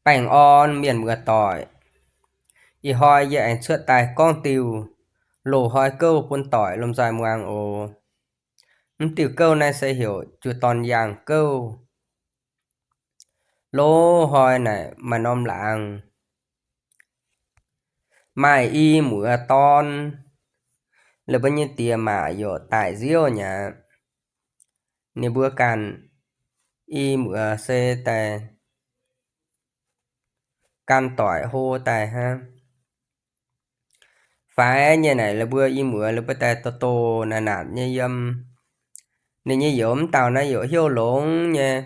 Baengh orn mienh muoz-doic, ih hnoi yie aengx cuotv daaih gorngv diuh loz-hnoi gouv bun doic lomh nzoih muangx oc. Mv diuh gouv naaiv se heuc juv dorn yaangh gouv. Loz-hnoi naaic maaih norm laangz, maaih i muoz dorn, la'buo nyei diex maac yaac daic nziouv nyei aqv. Ninh mbuo ganh i muoz se daaih gan doic hlo daaih hnangv. Faix nyei naaic la'buo i muoz la'buo daaih doh doh naanc naanc nyei yiem. Ninh nyei youz mv dauh naaiv yaac hnyouv longx nyei.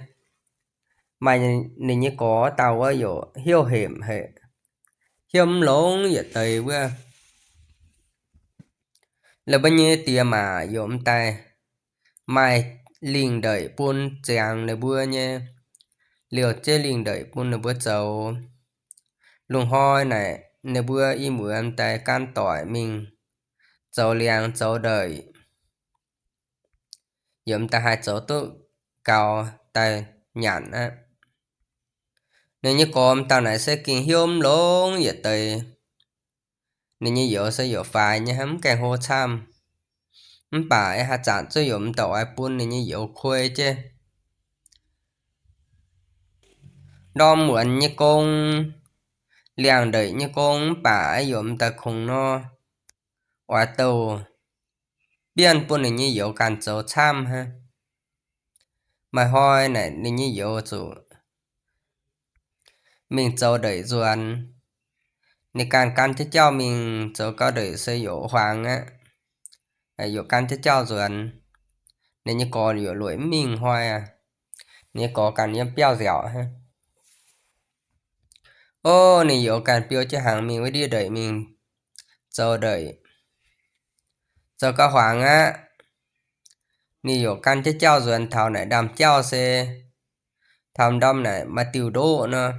Maaih ninh nyei gorx dauh wuov yaac hnyouv hepc haic, hnyouv mv longx yietc deix wuov. La'buo nyei diex maac yaac m'daaih maaih lingh ndeic bun ziangx ninh mbuo nyei, liouh jienv lingh ndeic bun ninh mbuo zoux. Loz-hnoi naaic ninh mbuo i muoz m'daaih gan doic mingh zoux liangx zoux ndeic, yaac m'daaih haih zoux duqv gaux daaih nyanc aqv. Ninh nyei gorx m'dauh naaic se gengh hnyouv mv longx yietc deix. Ninh nyei youz se yaac faix nyei hnangv, mv gaengh hlo camv. Mv baac haaix zanc zuqc yaac m'daaih oix bun ninh nyei youz kuei jienv. Ndorm muonz nyei gong, liangx ndeic nyei gong mv baac yaac m'daaih kungx nor oix douh bienh bun ninh nyei youz ganh zoux camv hnangv. Maaih hnoi naaic ninh nyei youz zuqc mingh zoux ndeic nzuonx. Ninh ganh gan jienv jauv mingh zoux gau ndeic se yaac huaangx aqv, yaac gan jienv jauv nzuonx. Ninh nyei gorx yaac lueic mv mingh hnoi aqv. Ninh nyei gorx ganh yiem biauv nziaauc hnangv. Ov, ninh youz ganh biou jienv hnaangx mingh wuov ndiev ndeic mingh zoux ndeic, zoux gau huaangx aqv. Ninh yaac gan jienv jauv nzuonx taux naaic ndaamv-jauv se taux ndorm naaic maaih diuh ndoqv nor,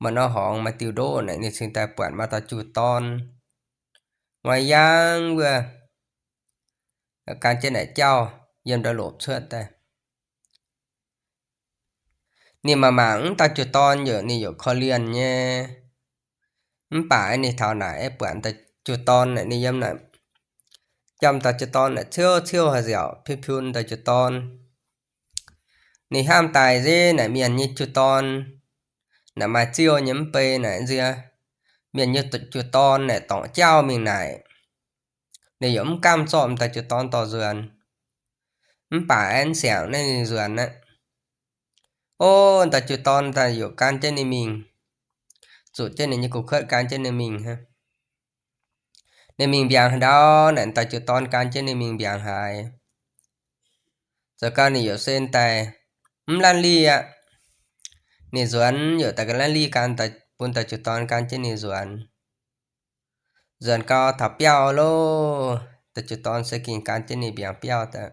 maaih norm horngz maaih diuh ndoqv naaic ninh cingx daaih buatc maaih dauh juv dorn nguaaiv yaangv wuov, gan jienv naaic jauv yiem ndau lopc cuotv daaih. Ninh mangc mangc wuov dauh juv dorn yaac ninh yaac korv-lienh nyei. Mv baac ninh taux naaic buatc dauh juv dorn naaic ninh yiem naaic, jomc dauh juv dorn naaic ciouv ciouv haaix nziaauc, piu piu dauh juv dorn. Ninh hnamv daaih nziev naaic mienh nyei juv dorn naaic maaih ziouh nyei mv bei naaic nziex, mienh nyei juv dorn naaic dorngc jauv mingh naaic. Ninh yaac mv gamh zorqv m'daaih juv dorn dorh nzuonx, mv baac aengx siangx naaiv ninh nzuonx aqv. Ov, m'daaih juv dorn daaih yaac gan jienv ninh mingh, zuqc jienv ninh nyei gu'kuotv gan jienv ninh mingh hnangv. Ninh mingh mbiaangc haaix ndau naaic m'daaih juv dorn gan jienv ninh mingh mbiaangc haaix. Zoux gau ninh yaac se daaih mv lanv lih aqv. Ninh nzuonx yaac daaih ga'lanv lih gan, bun m'daaih juv dorn gan jienv ninh nzuonx. Nzuonx gau taux biauv loh, m'daaih juv dorn se gengh gan jienv ninh mbiaangc biauv daaih.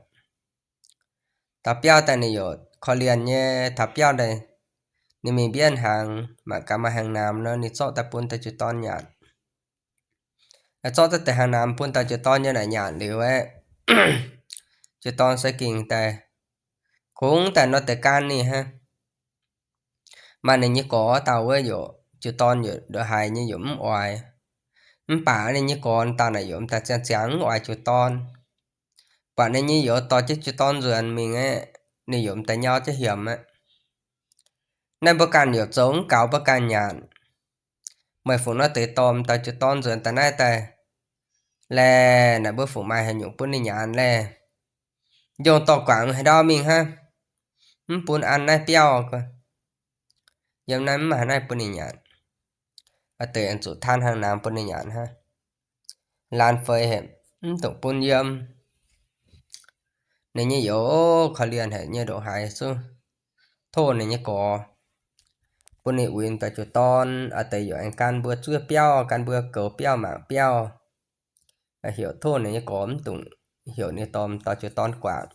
Taux biauv daaih ninh yaac korv-lienh nyei, taux biauv daaih ninh mingh mbienv hnaangx, mangc gaax maaih hnaangx-naamx nor ninh zorqv daaih bun m'daaih juv dorn nyanc. Zorqv daaih deix hnaangx-naamx bun m'daaih juv dorn nyei naaic nyanc liuz aeqv, juv dorn se gengh daaih kungx daaih nor deix gan ninh hnangv. Maaih ninh nyei gorx dauh wuov yaac, juv dorn yaac ndongc haaix nyei yaac mv oix. Mv baac ninh nyei gorx dauh naaic yaac m'daaih ziangh ziangx mv oix juv dorn. Buatc ninh nyei youz dorh jienv juv dorn nzuonx mingh aeqv, ninh yaac m'daaih nyau jienv hiemx aqv. Naaiv mbuo ganh yaac zoux mv gaux mbuo ganh nyanc. Meih fungc nor deix dorh m'daaih juv dorn nzuonx daaih naaiv daaih laeh, naaic mbuo fungc maaih haaix nyungc bun ninh nyanc laeh. Njongh dorh guangc haaix ndau mingh hnangv, mv bun an naaiv biauv. Yiem naaiv mv maaih haaix naaiv bun ninh nyanc. Aa deix aengx zuqc taan hnaangx-naamx bun ninh nyanc hnangv. Laanh feix haic, mv dungx bun yiem. Ninh nyei youz korv-lienh haic nyei ndongc haaix zuqc tov ninh nyei gorx bun ninh uix m'daaih juv dorn. Aa deix yaac aengx gan mbuo zuov biauv, gan mbuo goux biauv mangc biauv. Heuc tov ninh nyei gorx mv dungx heuc ninh dorh m'daaih juv dorn guangc.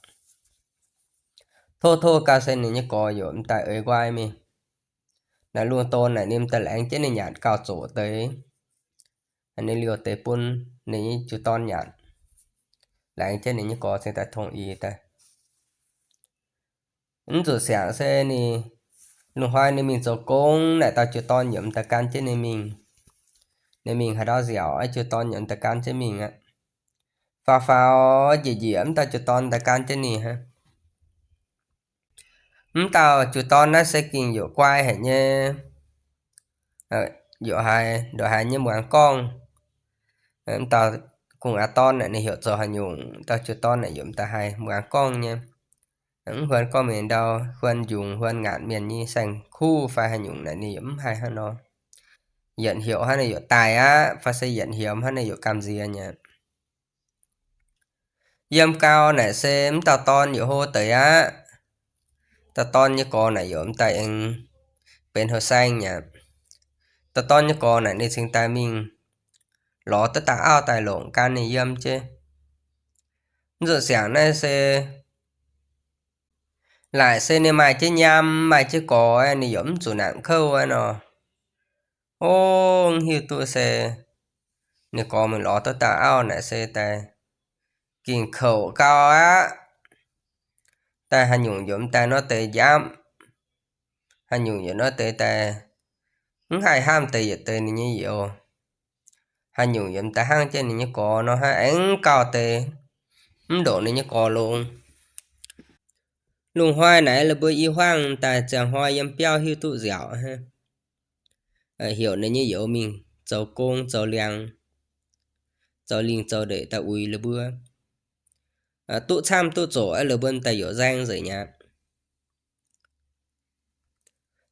Tov tov gau se ninh nyei gorx yaac m'daaih eix nquai mingh. Naaiv lungh ndorm naaic ninh m'daaih laengz jienv ninh nyanc gauh zoqc deix. Ninh liouh deix bun ninh nyei juv dorn nyanc. Laengz jienv ninh nyei gorx cingx daaih tongx ix daaih. Mv zuqc siangx se ninh Lungh hnoi ninh mingh zoux gong naaic, dauh jiu-dorn yaac m'daaih gan jienv ninh mingh. Ninh mingh haaix ndau nziaauc, jiu-dorn yaac m'daaih gan jienv mingh aqv. Faaux faaux njiec njiec, m'daaih jiu-dorn m'daaih gan jienv ninh aqv. M'daaih jiu-dorn naaiv se gengh yaac guai haic nyei, yaac haiz ndongc haaix nyei muangx gorngv. M'daaih gu'nguaaz dorn naaic ninh heuc zoux haaix nyungc, dauh jiu-dorn naaic yaac m'daaih haiz muangx gorngv nyei. Mv huon gorngv mingh ndau, huon njungc huon ngaanc mienh nyei saeng-kuv fai haaix nyungc naaic ninh yaac mv haih hnangv nor. Yietc heuc hnangv naaic yaac daic aqv, fai se yietc hiemx hnangv naaic yaac gamh nziex nyei. Yiem gau naaic se m'daaih dorn yaac hlo deix aqv. Dauh dorn nyei gorx naaic yaac m'daaih aengx benx houh saeng nyei aqv. Dauh dorn nyei gorx naaic ninh cingx daaih mingh lorz duqv dauh auv daaih longc gan ninh yiem jienv. Nzunc siangx naaiv se laaic se ninh maaih jienv nyaam maaih jienv gorx, ninh yaac mv zuqc nangc kouv aqv nor. Ov, mv hiuv duqv se ninh gorx mingh lorz duqv dauh auv naaic se daaih gengh kouc gau aqv. Daaih haaix nyungc yaac m'daaih nor deix njaapv, haaix nyungc yaac nor deix daaih mv haih hnamv deix yietc deix ninh nyei youz. Haaix nyungc yaac m'daaih hnangv jienv ninh nyei gorx nor hnangv, aengx gauh deix mv ndongc ninh nyei gorx longx. Lungh hnoi naaiv la'buo i hmuangv daaih ziangh hnoi yiem biauv hiuv duqv nziaauc hnangv, heuc ninh nyei youz mingh zoux gong zoux liangx, zoux lingh zoux ndeic daaih uix la'buo. Duqv camv duqv zoqc la'buo m'daaih youz nzaeng nzengc aqv.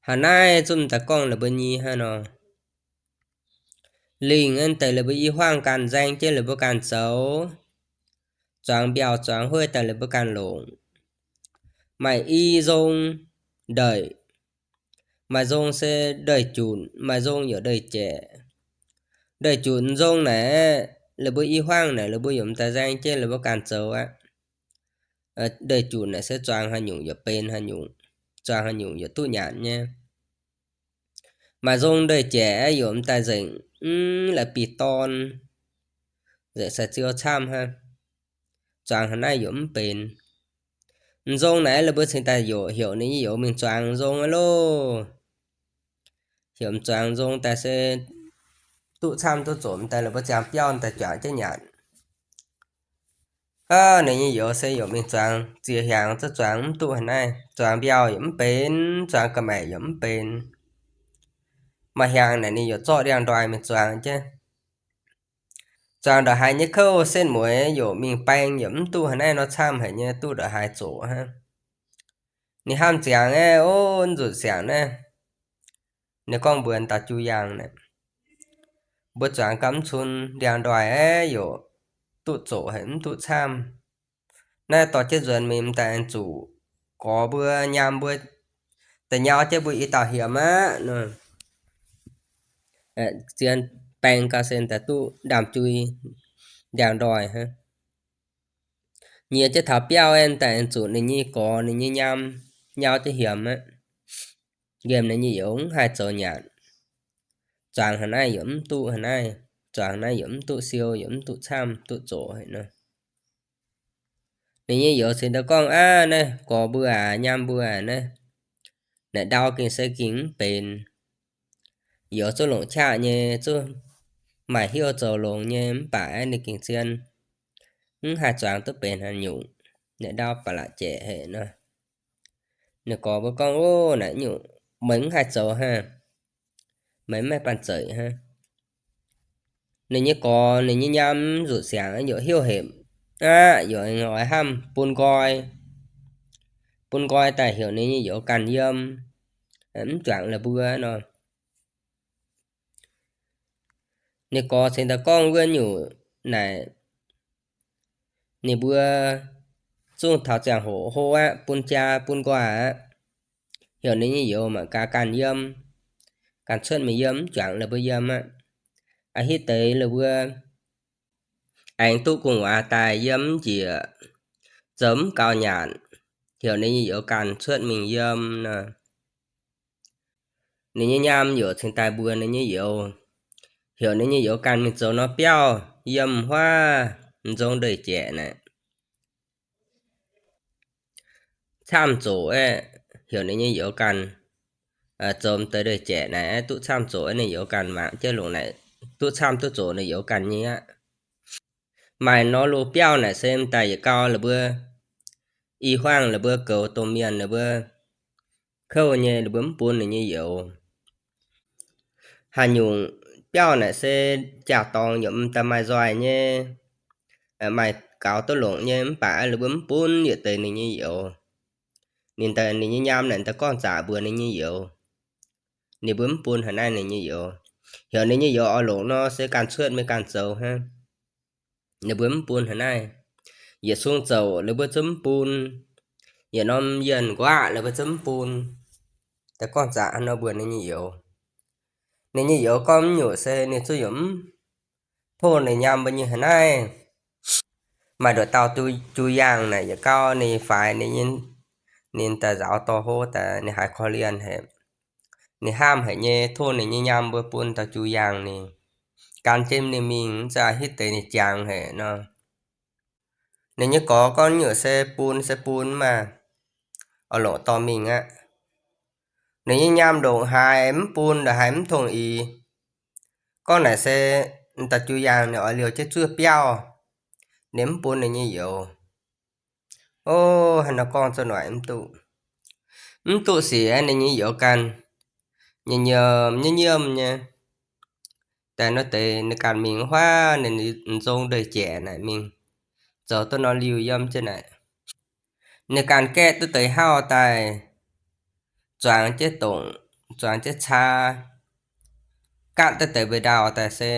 Haaix naaiv zungv m'daaih gorngv la'buo nyei hnangv nor. Lingh deix la'buo i hmuangv ganh nzaeng jienv la'buo ganh zoux, zuangx mbiauh zuangx hueiv daaih la'buo ganh longc. Maaih i nzong ndeic, maaih nzong se ndeic-junc, maaih nzong yaac ndeic-jaeqc. Ndeic-junc nzong naaic, la'buo i hmuangv naaic la'buo yaac m'daaih nzaeng jienv la'buo ganh zoux aqv. Ndeic-junc naaic se zuangx haaix nyungc yaac benx haaix nyungc, zuangx haaix nyungc yaac duqv nyanc nyei. Maaih nzong ndeic-jaeqc yaac m'daaih nzengc, mv la'bieiv-dorn, nzengc sai-ziou camv hnangv. Zuangx haaix naaiv yaac mv benx. Nzong naaiv la'buo cingx daaih yaac heuc ninh nyei youz mingh zuangx nzong aqv loh. Heuc zuangx nzong daaih se duqv camv duqv zoqc daaih la'buo ziangh biauv daaih juangc jienv nyanc. Ninh nyei youz se yaac mingh zuangx ziex hnyangx zungv zuangx mv duqv haaix naaiv. Zuangx mbiauh yaac mv benx, zuangx ga'maeqc yaac mv benx. Maaih hnyangx naaic ninh yaac zorqv ndiangx-ndoih mingh zuangx jienv. Zuangx ndongc haaix nyei kouv setv mueiz yaac mingh baeng yaac mv duqv haaix naaiv nor, camv haic nyei, duqv ndongc haaix zoqc hnangv. Ninh hnamv ziangx aeqv, ov, nzunc siangx naaiv, ninh gorngv mbuox dauh jiu-yaangh naaic, mbuo zuangx gau mv cun ndiangx-ndoih aeqv, yaac duqv zoqc haic mv duqv camv. Naaiv dorh jienv nzuonx mingh m'daaih aengx zuqc gorx mbuo nyaam mbuo da'nyauv jienv mbuo i dauh hiemx aqv nor. Zien baeng gau se daaih duqv ndaamv-jui ndiangx-ndoih hnangv. Nyiex jienv taux biauv aeqv, m'daaih aengx zuqc ninh nyei gorx ninh nyei nyaam nyauv jienv hiemx aqv. Nqemh ninh nyei youz mv haih zoux nyanc. Zuangx haaix naaiv yaac mv duqv haaix naaiv, zuangx naaiv yaac mv duqv siou, yaac mv duqv camv, duqv zoqc haic nor. Ninh nyei youz cingx daaih gorngv, Aav, naaiv gorx mbuo aac, nyaam mbuo aac, naaiv naaic ndau gengh se gengh mv benx. Youz zungv longc qaqv nyei, zungv maaih hnyouv zoux longx nyei, mv baac aeqv, ninh gengh zien mv haih zuangx duqv benx haaix nyungc. Naaic ndau ba'laqc jaeqc haic nor. Ninh gorx mbuo gorngv, Ov, naaic nyungc meih mv haih zoux hnangv, meih mv maaih banh zeic hnangv. Ninh nyei gorx ninh nyei nyaam nzunc siangx yaac heuc hepc aqv, yaac oix hnamv bun nqoi, bun nqoi daaih heuc ninh nyei youz ganh yiem, mv juangc la'mbuo nor. Ninh gorx cingx daaih gorngv wuov nyungc naaic, ninh mbuo zungv taux ziangh hoc hlo aqv, bun jaa bun nqoi aqv. Heuc ninh nyei youz mangc gaax ganh yiem, ganh cuotv mingh yiem, mv juangc la'mbuo yiem aqv. A'hitv deix la'mbuo aengx duqv gu'nguaaz daaih yiem njiec, zoux mv gaux nyanc, heuc ninh nyei youz ganh cuotv mingh yiem nor. Ninh nyei nyaam yaac cingx daaih mbuox ninh nyei youz, heuc ninh nyei youz ganh mingh zoux norm biauv yiem huaav, nzong ndeic jaeqc naaic. Camv zoqc aeqv, heuc ninh nyei youz ganh zoux m'deix ndeic-jaeqv naaic, duqv camv zoqc ninh youz ganh mangc jienv longc naaic, duqv camv duqv zoqc ninh youz ganh nyei aqv. Maaih nor loz-biauv naaic se m'daaih yietc gau la'buo i huaang la'buo goux domh mienh la'buo kouv nyei la'buo mv bun ninh nyei youz. Haaix nyungc biauv naaic se jaa-dorngx yaac m'daaih maaih nzoih nyei, maaih gaux duqv longc nyei mv baac la'buo mv bun yietc deix ninh nyei youz. Ninh daaih ninh nyei nyaam naaic daaih gorngv zaqc mbuox ninh nyei youz. Ninh mbuo mv bun haaix naaiv ninh nyei youz. Heuc ninh nyei youz oix longc nor se ganh cuotv mingh ganh zoux hnangv. Ninh mbuo mv bun haaix naaiv. Yietc sung zouc la'buo zungv mv bun. Yietc norm yienh nquaqv la'buo zungv mv bun. Daaih gorngv zaqc hnangv nor mbuox ninh nyei youz. Ninh nyei youz gorngv mv nyungc se ninh zungv yaac mv tov ninh nyaam mbuo nyei haaix naaiv. Maaih nduqc dauh ju, ju yaangh naaic yietc gau ninh faix ninh, ninh daaih nzaaux dorh hlo daaih ninh haiz korv-lienh haic. Ninh hnamv haic nyei tov ninh nyei nyaam mbuo bun dauh ju yaangh ninh. Gan jienv ninh mingh mv za'gengh hitv deix ninh jangx haic nor. Ninh nyei gorx gorngv nyungc se bun se bun maah, oix longc dorh mingh aqv. Ninh nyei nyaam ndongc haaix mv bun ndongc haaix mv tong-ix. Gorngv naaic se dauh ju yaangh ninh oix liouh jienv zuov biauv, ninh mv bun ninh nyei youz. O, hnangv nor gorngv zunv noic mv duqv. Mv duqv sic ninh nyei youz ganh nyei nyiemv nyei nyiemv nyei. Daaih nor deix ninh ganh mingh huaav ninh nzong ndeic-jaeqv naaic mingh zoux duqv nor liuh yiem jienv naaic. Ninh ganh gaeqv duqv deix hauv daaih, zuangx jienv dongc, zuangx jienv caa, gaatv duqv deix mbeix ndau daaih se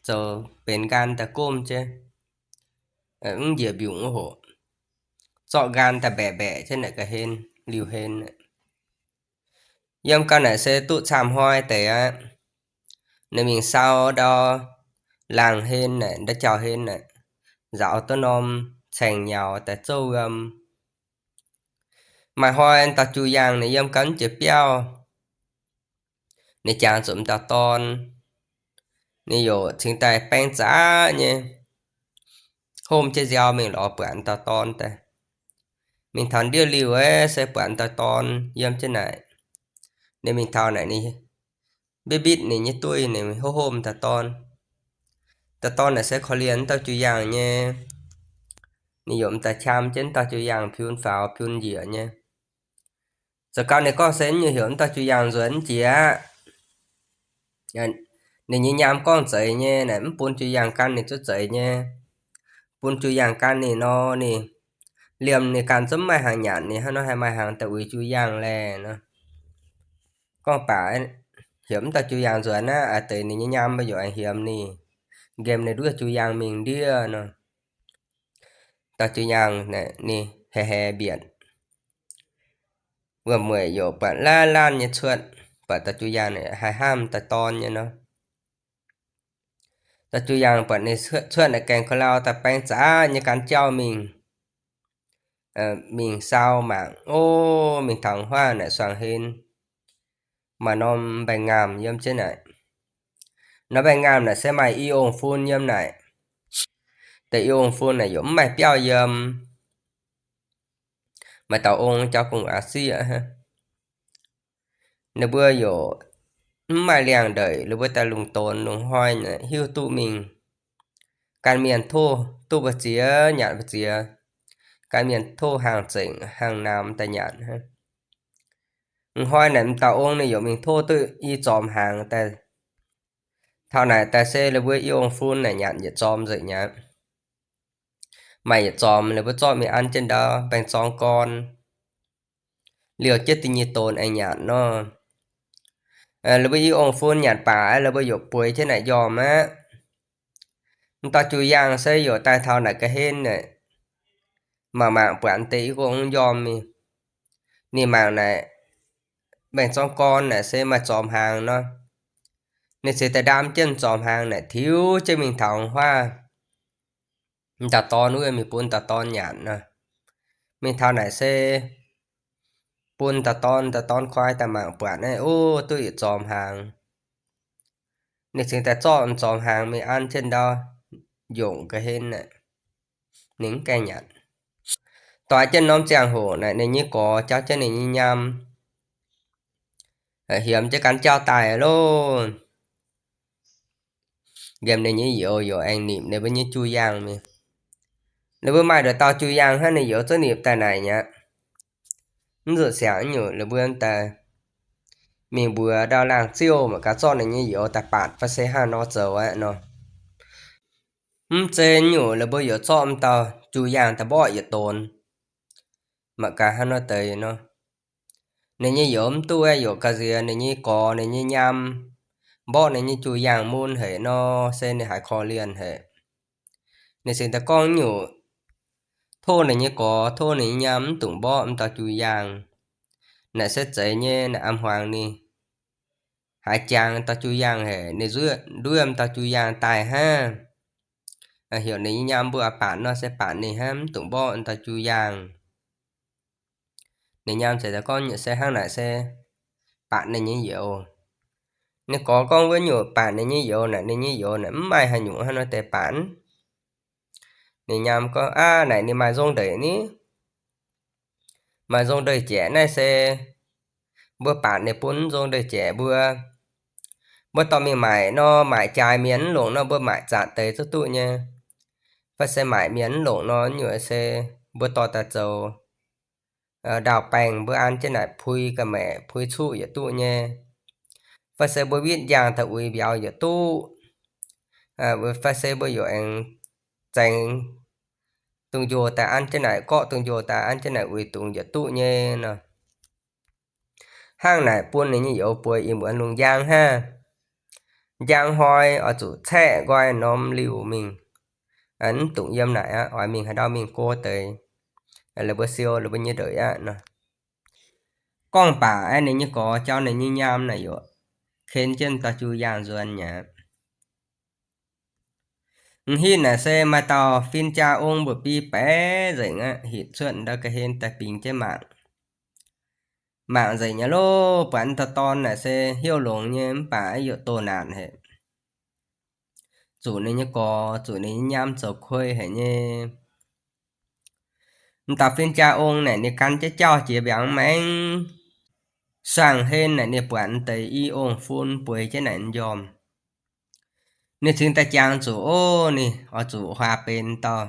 zoux benx nqan daaih gomv jienv, mv njiec mbiungc wuov hoc, zorqv nqan daaih mbaeqc mbaeqc jienv naaic ga'hlen, liuh hlen. Yiem gau naaic se duqv camv hnoi deix aqv. Ninh mingh sau ndau laangh hlen naaic, ndau jauh hlen naaic, nzaaux duqv norm caengx nyaux daaih zouv wuom. Maaih hnoi dauh ju yaangh ninh yiem gau jiex biauv, ninh jangx zuqc m'dauh dorn, ninh yaac cingx daaih baeng zaqc nyei, homv jienv nziau mingh lorz buatc m'dauh dorn daaih. Mingh taux ndiev liuh se buatc m'dauh dorn yiem jienv naaic. Ninh mingh taux naaic ninh mbitv mbitv ninh nyei duih, ninh homv homv m'dauh dorn. Dauh dorn naaic se korv-lienh m'dauh ju yaangh nyei. Ninh yaac m'daaih qam jienv m'dauh ju yaangh piun faaux piun njiec nyei. Zoux gau ninh gorngv se nyungc heuc m'dauh ju yaangh nzuonx mv jiex aqv. Ninh nyei nyaam gorngv zeiz nyei naaic, mv bun ju yaangh gan ninh zungv zeiz nyei. Bun ju yaangh gan ninh nor, ninh liemh ninh ganh zungv mv maaih hnaangx nyanc, ninh hnangv nor haih maaih hnaangx daaih uix ju yaangh laeh nor. Gorngv baac heuc m'dauh ju yaangh nzuonx aqv, a'deix ninh nyei nyaam mbuo yaac aengx hiemx ninh, nqemh ninh nduov ju yaangh mingh ndiev nor. Dauh ju yaangh ninh heh heh mbienc, wuom-mueic yaac buatc laanh laanh nyei cuotv, buatc dauh ju yaangh ninh haih hnamv dauh dorn nyei nor. Dauh ju yaangh buatc ninh cuotv naaic gaengh ga'lau daaih baeng zaqc nyei gan jauv mingh, mingh sau mangc, o, mingh taux huaav naaic suangx hlen, maaih norm mbaengx-ngaamh yiem jienv naaic. Norm mbaengx-ngaamh naaic se maaih i ong-fun yiem naaic. Deix i ong-fun naaic yaac mv maaih biauv yiem. Maaih dauh ong jauv gong-waac sieqv, ninh mbuo yaac mv maaih liangx-ndeic, ninh mbuo daaih lungh donx lungh hnoi hiuv duqv mingh. Gan mienh tov duqv mbu'ziex nyanc mbu'ziex, gan mienh tov hnaangx zengc hnaangx namx daaih nyanc. Hnoi naaic m'dauh ong ninh yaac mingh tov duqv i zormx hnaangx daaih. Taux naaic daaih se ninh mbuo i ong-fun naaic nyanc yietc zormx nzengc aqv. Maaih yietc zormx ninh mbuo zorqv mingh an jienv ndau baeng-zorng gorn, liouh jienv da'nyeic donx aengx nyanc nor. Ninh mbuo i ong-fun nyanc baac ninh mbuo yaac bueix jienv naaic njormh aqv. M'dauh ju yaangh se yaac daaih taux naaic ga'hlen naaic, mangc mangc buatc deix i ong njormh mingh. Ninh mangc naaic baeng-zorng gorn naaic se maaih zormx hnaangx nor. Ninh ziouc daaih ndaam jienv zormx hnaangx naaic tiux jienv mingh taux huaav m'dauh dorn wuov mingh bun dauh dorn nyanc nor. Mingh taux naaic se bun dauh dorn, dauh dorn koi daaih mangc buatc naaiv, o, duqv yietc zormx hnaangx. Ninh cingx daaih zorqv zormx hnaangx mingh an jienv ndau, njongc ga'hlen naaic, ninh mv gaengh nyanc. Doix jienv norm ziangh hoc naaic ninh nyei gorx jauv jienv ninh nyei nyaam, hiemx jienv gan jauv daaih loh. Nqemh ninh nyei youz yaac aengx nimc ninh mbuo nyei juv-yaangh mingh. Ninh mbuo maaih nduqc dauh juv-yaangh hnangv, ninh youz zungv nimc daaih naaic mi'aqv. Mv zuqc siangx nyungc, ninh mbuo daaih mingh mbuox ndau laangh ziouv mangc gaax zorqv ninh nyei youz daaih baatc fai se hnangv nor zoux aqv nor. Mv zeiz nyungc, ninh mbuo youz zorqv m'dauh juv-yaangh daaih mborqv yietc donx, mangc gaax hnangv nor deix nor. Ninh nyei youz mv duqv aeqv, youz ga'nziex ninh nyei gorx ninh nyei nyaam mborqv ninh nyei juv-yaangh mun haic nor, se ninh haiz korv-lienh haic. Ninh cingx daaih gorngv nyungc, tov ninh nyei gorx tov ninh nyei nyaam mv dungx mborqv m'dauh juv-yaangh. Naaic se zeiz nyei, naaic am hmuangx ninh haiz jangx dauh juv-yaangh haic, ninh nduov m'dauh juv-yaangh daaih hnangv. Heuc ninh nyei nyaam mbuo baatc nor se baatc ninh hnangv, mv dungx mborqv m'dauh juv-yaangh. Ninh nyaam cingx daaih gorngv nyungc se hnangv naaic se baatc ninh nyei youz. Ninh gorx gorngv wuov nyungc baatc ninh nyei youz naaic, ninh nyei youz naaic mv maaih haaix nyungc hnangv nor deix baatc. Ninh nyaam gorngv, aav, naaic ninh maaih nzong ndeic ni. Maaih nzong ndeic-jaeqc naaiv se mbuo baatc ninh bun nzong ndeic-jaeqc mbuo. Mbuo dorh mingh maaic nor, maaic jaaix mienh mv longc nor, mbuo maaic zatc deix zungv duqv nyei. Fai se maaic mienh mv longc nor, nyungc se mbuo dorh daaih zoux ndaauh baengh, mbuo an jienv naaic pui ga'maeqc pui cuqv yietc duqv nyei. Fai se mbuo witv njang daaih uix mbiauz yietc duqv. Fai se mbuo yaac aengx zaengx dungz-njoh daaih an jienv naaic, gorqv dungz-njoh daaih an jienv naaic uix dungz yietc duqv nyei nor. Hnangv naaic bun ninh nyei youz bueix ih muonz lungh njang hnangv. Njang hnoi oix zuqc caeqv nqoi norm liuh mingh. Mv dungx yiem naaic aqv, oix mingh haaix ndau mingh go deix. Laaix mbuo siou laaix mbuo nyei ndeic aqv nor. Gorngv baac aeqv, ninh nyei gorx jauv ninh nyei nyaam naaic yaac ken jienv dauh juv-yaangh nzuonx mi'aqv. M'hitv naaic se maaih dauh fin-jaa ong mbuoqc biei baeqc nzengc aqv, hitv cuotv ndau ga'hlen daaih bingx jienv mangc. Mangc nzengc nyei loh, buatc dauh dorn naaic se hnyouv longx nyei mv baac yaac doh naanc haic. Zuqc ninh nyei gorx, zuqc ninh nyei nyaam zoux kuei haic nyei. M'dauh fin-jaa ong naaic ninh gan jienv jauv jiex mbiaangx maengx. Suangx hlen naaic ninh buatc deix i ong-fun bueix jienv naaic m'njormh. Ninh cingx daaih jangx zuqc, ov, ninh oix zuqc huaax benx dauh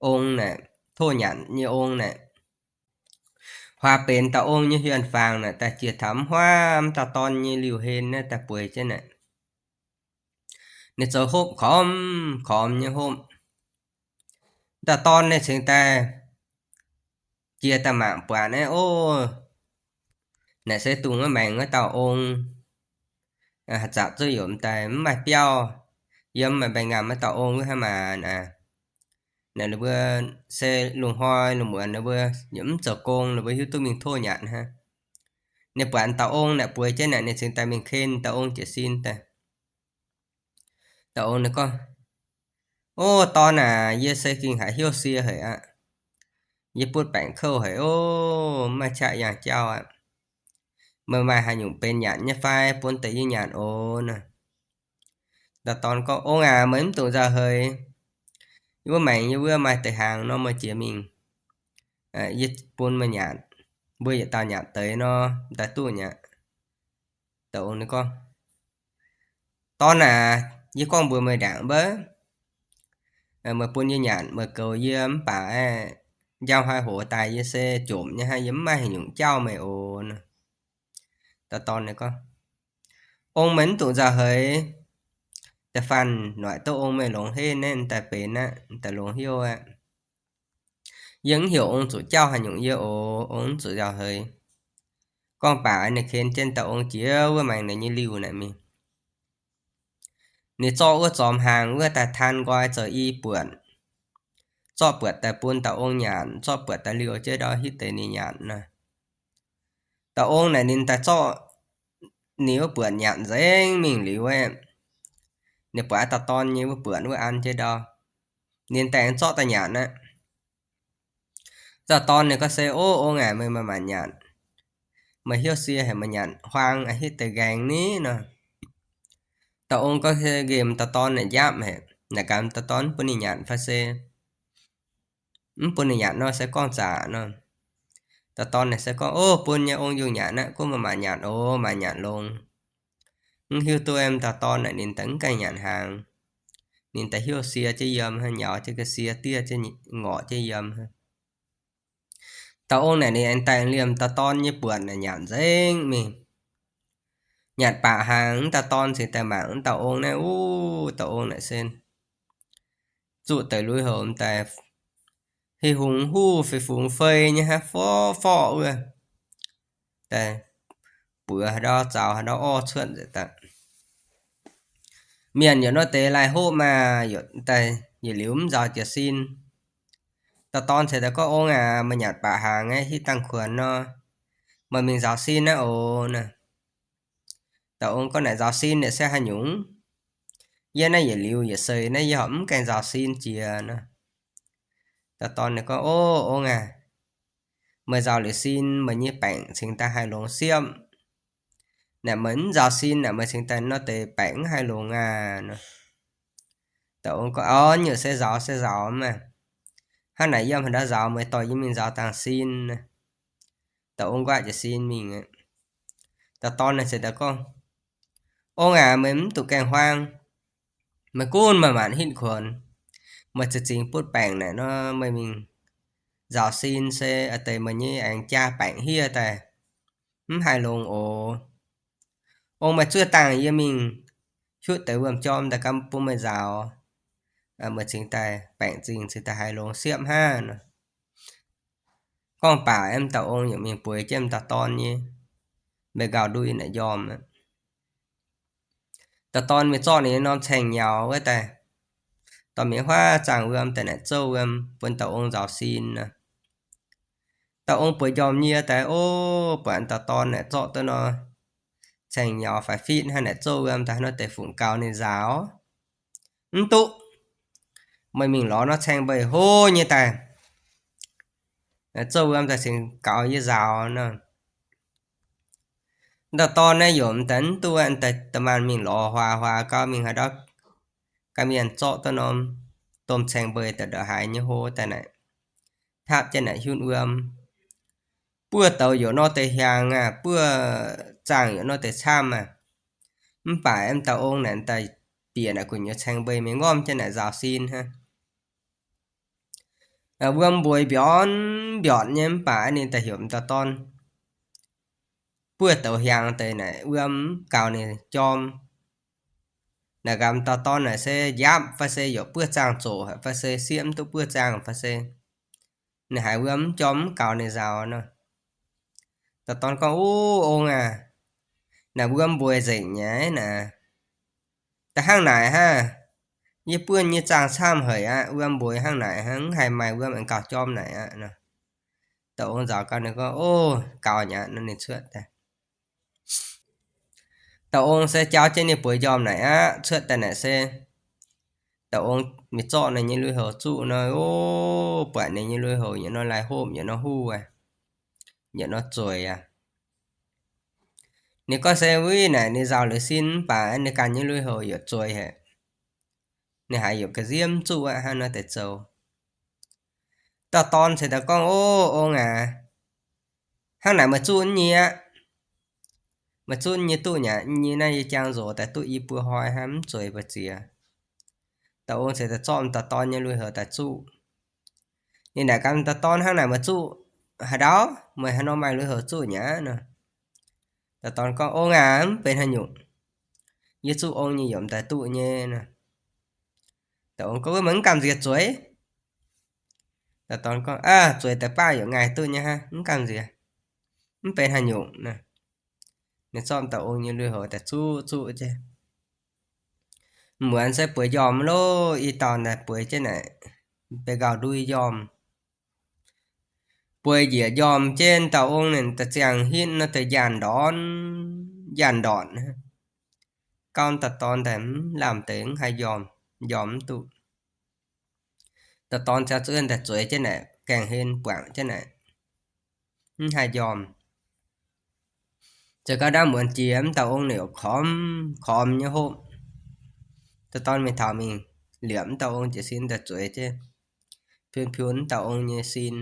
ong naaic, tov nyanc nyei ong naaic. Huaax benx dauh ong nyei hien-fangx naaic daaih jiex taux mv huaav m'dauh dorn nyei liuh hlen naaiv daaih bueix jienv naaic. Ninh zoux hopv kormx kormx nyei hopv. M'dauh dorn ninh cingx daaih jiex daaih mangc buatc naaiv, ov, naaic se dungx maiv maengx wuov dauh ong. Haaix zanc zuqc yaac m'daaih mv maaih biauv, yiem maaih mbaengx-ngamh wuov dauh ong wuov hnangv maah. Naaic ninh mbuo se lungh hnoi lungh muonz ninh mbuo yaac mv zoux gong, ninh mbuo hiuv duqv mingh tov nyanc hnangv. Ninh buatc dauh ong naaic bueix jienv naaic, ninh cingx daaih mingh ken dauh ong jiez sin daaih. Dauh ong ninh gorngv, ov, dorn aac, yie se gengh haiz hnyouv sie haic aqv. Yie butv baengc kouv haic ov, mv maaih qaqv yangh jauv aqv. Meih maaih haaix nyungc benx nyanc nyei fai bun deix yie nyanc oc nor. Dauh dorn gorngv, ong aac, meih mv dungx nzauh heix. Yie wuov maengx yie wuov maaih deix hnaangx nor meih jiex mingh. Yie bun meih nyanc. Mbuo yietc dauh nyanc deix nor, daaih duqv nyei aqv. Dauh ong ninh gorngv, dorn aac, yie gorngv mbuox meih ndaangc mbouv, meih bun yie nyanc, meih goux yie mv baac aeqv, njang hnoi hoz daaih yie se jomc nyei hnangv, yie mv maaih haaix nyungc jauv meih oc nor. Dauh dorn ninh gorngv, ong, meih mv dungx nzauh heix. Da'faanh noic duqv ong meih longx henv naaiv daaih benx aqv, daaih longx hnyouv aqv. Yie mv heuc ong zuqc jauv haaix nyungc yie oc, ong mv zuqc nzauh heix. Gorngv baac ninh ken jienv dauh ong jiex wuov maengx ninh nyei liuh naaic mingh. Ninh zorqv wuov zormx hnaangx wuov daaih taan nqoi zoux i buonc, zorqv buonc daaih bun dauh ong nyanc, zorqv buonc daaih liouh jienv ndau hitv deix ninh nyanc nor. Dauh ong naaic ninh daaih zorqv ninh wuov buonc nyanc nzengc mingh liuz aeqv, ninh buatc dauh dorn nyei wuov buonc wuov an jienv ndau, ninh daaih zorqv daaih nyanc aqv. Dauh dorn ninh gorngv se, ov, ong aac, meih maaih maanc nyanc. Meih hnyouv sie haic, meih nyanc huaang a'hitv deix nqaengx ni nor. Dauh ong gorngv se nqemh dauh dorn naaic njapv haic, naaic gaax dauh dorn mv bun ninh nyanc fai se mv bun ninh nyanc nor se gorngv zaqc nor. Dauh dorn naaic se gorngv, Ov, bun nyei ong yungh nyanc aqv. Gunv meih maaih nyanc oc, maaih nyanc longx. Mv hiuv duqv em dauh dorn naaic ninh daaih mv gaengh nyanc hnaangx. Ninh daaih hnyouv sie jienv yiem, nyaux jienv ga'sie, diev jienv ngorc jienv yiem. Dauh ong naaic ninh aengx daaih liemh dauh dorn nyei buonc naaic nyanc nzengc mingh. Nyanc baac hnaangx, dauh dorn cingx daaih mangc dauh ong naaiv, uv, dauh ong naaic se zuqv deix lui-houx daaih, heh hungx huv fei fungx fei nyei hnangv, forv forv wuov, daaih buoz haaix ndau zaux haaix ndau orv cuotv nzengc daaih. Mienh yaac nor deix laih hopv maah, daaih yietc liuz mv nzaaux jiez sin. Dauh dorn ceix daaih gorngv, Ong aac, meih nyanc baac hnaangx aqv, hitv dangh kuonx nor, meih mingh nzaaux sin aqv oc naaic. Dauh ong gorngv, Naaic nzaaux sin naaic se haaix nyungc? Yie naaiv yietc liuz yietc seix naaiv yie horpc mv gaengh nzaaux sin jiex nor. Dauh dorn naaic gorngv, Ov, ong aac, meih nzaaux liuz sin meih nyei baengc cingx daaih haih longx siepv. Naaic meih mv nzaaux sin naaic meih cingx daaih nor deix baengc mv haih longx aac nor. Dauh ong gorngv, Ov, nyungc se nzaaux se nzaaux maah. Hnangv naaic yiem haaix ndau nzaaux, meih dorh yie mingh nzaaux dangh sin. Dauh ong nquaqv jiez sin mingh. Dauh dorn naaic ceix daaih gorngv, Ong aac, meih mv duqv gaengh huaang. Meih gunv maaih maanc hitv kuonx. Meih za'gengh butv baengc naaic nor, meih mingh nzaaux sin se a'deix meih nyei aengx jaa baengc hiev daaih, mv haih longx oc. Ong, meih zuov dangh yie mingh hiuv deix wuom-jorm daaih ganh bun meih nzaaux. Meih cingx daaih baengc zingh cingx daaih haih longx siepv hnangv nor. Gorngv baac em dauh ong yaac mingh bueix jienv dauh dorn nyei mbeix nqaaux ndui naaic njormh aqv. Dauh dorn mingh zorqv ninh nyei norm caeng-nyaux wuov daaih, dorh mingh huaav zaangh wuom daaih naaic zouv wuom bun dauh ong nzaaux sin nor. Dauh ong bueix njormh nyie daaih, ov, buatc dauh dorn naaic zorqv duqv norm caeng-nyaux faix fitv hnangv naaic zouv wuom daaih, haaix nor deix fungc gaux ninh nzaaux? Mv duqv. Meih mingh lorz norm caeng mbeix hlo nyei daaih, zouv wuom daaih cingx gaux yie nzaaux nor. Dauh dorn naaiv yaac daaih mv duqv aqv, daaih da'maanh mingh lorz huaax huaax gau mingh haaix ndau ga'mienh zorqv duqv norm domh caeng mbeix daaih ndongc haaix nyei hlo daaih naaic, hnapv jienv naaic hiuv wuom, buov douz yaac nor deix hiaangx aqv, buov zaangh yaac nor deix camv aqv. Mv baac em dauh ong naaic daaih bieqc naaic gu'nyuoz caeng mbeix mingh ngormv jienv naaic nzaaux sin hnangv. Wuom mbueix mbiortc mbiortc nyei, mv baac ninh daaih heuc dauh dorn buov douz hiaangx deix naaic wuom mv gaux ninh jorm. Naaic nqamh dauh dorn naaic se njaapv fai se yaac buov zaangh zoqc fai se sieqv mv duqv buov zaangh fai se ninh haiz wuom mv jorm mv gaux ninh nzaaux nor. Dauh dorn gorngv, Uv, ong aac, naaic wuom mbueix nzengc nyei naaic. Da'hnangv naaic hnangv, yie buov nyei zaangh camv haic aqv. Wuom mbueix hnangv naaic hnangv, mv haiz maaih wuom aengx gaux jorm naaic aqv nor. Dauh ong nzaaux gau ninh gorngv, Ov, gaux nyei aqv nor, ninh cuotv daaih. Dauh ong se jauv jienv ninh bueix njormh naaic aqv, cuotv daaih naaic se dauh ong mingh zorqv ninh nyei lui-houx zuqv nor, ov, buatc ninh nyei lui-houx yietc nor laih hopv, yietc nor huv, yietc nor zueiz aqv. Ninh gorngv se wuov naaic ninh nzaaux liuz sin mv baac ninh ganh nyei lui-houx yaac zueiz haic. Ninh haiz yaac ga'nziev mv zuqv aqv, hnangv nor deix zoux. Dauh dorn ceix daaih gorngv, Ov, ong aac, hnangv naaic meih zuqv nyei aqv. Meih zuqv nyei duqv nyei aqv. Nyei naaiv yie jangx nzox daaih duqv i buo hnoi hnangv, mv zueiz mbu'ziex. Dauh ong ceix daaih zorqv dauh dorn nyei lui-houx daaih zuqv. Ninh naaic gaax dauh dorn, Hnangv naaic meih zuqv haaix ndau? Meih haaix nor maaih lui-houx zuqv nyei aqv nor? Dauh dorn gorngv, Ong aac, mv benx haaix nyungc. Yie zuqv ong nyei yaac m'daaih duqv nyei nor. Dauh ong gorngv, Wuov meih mv gamh nziex zueiz? Dauh dorn gorngv, Aav, zueiz deix baav yaac ngaih duqv nyei hnangv, mv gamh nziex. Mv benx haaix nyungc nor. Ninh zorqv dauh ong nyei lui-houx daaih zuqv zuqv jienv. Muonz se bueix njormh loh, i dauh daaih bueix jienv naaic, mbeix nqaaux ndui njormh. Bueix njiec njormh jienv dauh ong ninh daaih ziangh hinv nor deix njaanh ndortv, njaanh ndortv. Gauh dauh dorn daaih mv lamh deix mv haih njormh, njormh mv duqv. Dauh dorn ziangh zuqc daaih zueiz jienv naaic, gaengh hlen buangc jienv naaic, mv haih njormh. Zoux gau ndau muonz jiex, mv dauh ong ninh yaac kormx kormx nyei hopv. Dauh dorn mingh taux mingh liepc mv dauh ong jiez sin daaih zueiz jienv, piun piun mv dauh ong nyei sin.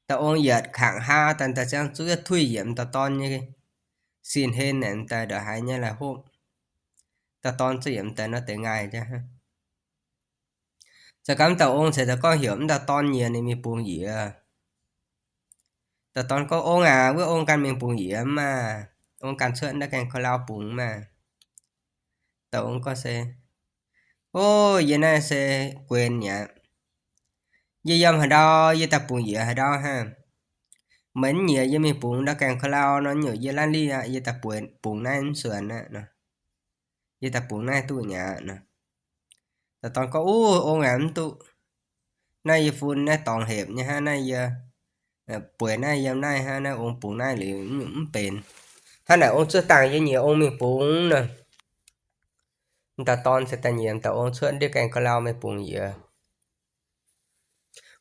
Dauh ong yietc kangx haa daaih, daaih ziangh zuqc tuiv yiemc dauh dorn nyei sin-hlen naaic, daaih ndongc haaix nyei laaix hopv. Dauh dorn zuqc yiemc daaih nor deix ngaih jaa. Zoux gau dauh ong ceix daaih gorngv heuc dauh dorn nyiex ninh mingh bungx yiex. Dauh dorn gorngv, Ong aac, wuov ong ganh mingh bungx yiex maah! Ong ganh cuotv ndau gaengh ko lau bungx maah! Dauh ong gorngv se, O, yie naaiv se guenx mi'aqv. Yie yiem haaix ndau yie daaih bungx yiex haaix ndau hnangv. Meih mv nyiex yie mingh bungx ndau gaengh ko lau nor, nyungc yie laanh liv aqv, yie daaih bungx naaiv mv suonc aqv nor. Yie daaih bungx naaiv duqv mi'aqv nor. Dauh dorn gorngv, O, ong aac, mv duqv. Naaiv yie fun naaiv dorngx hepc nyei hnangv, naaiv yie bueix naaiv yiem naaiv hnangv, naaiv ong bungx naaiv liuz mv nyungc mv benx. Hnangv naaic ong zuov dangh yie nyiex ong mingh bungx nor. Dauh dorn se daaih nyiex dauh ong cuotv ndiev gaengh ko lau mingh bungx yiex.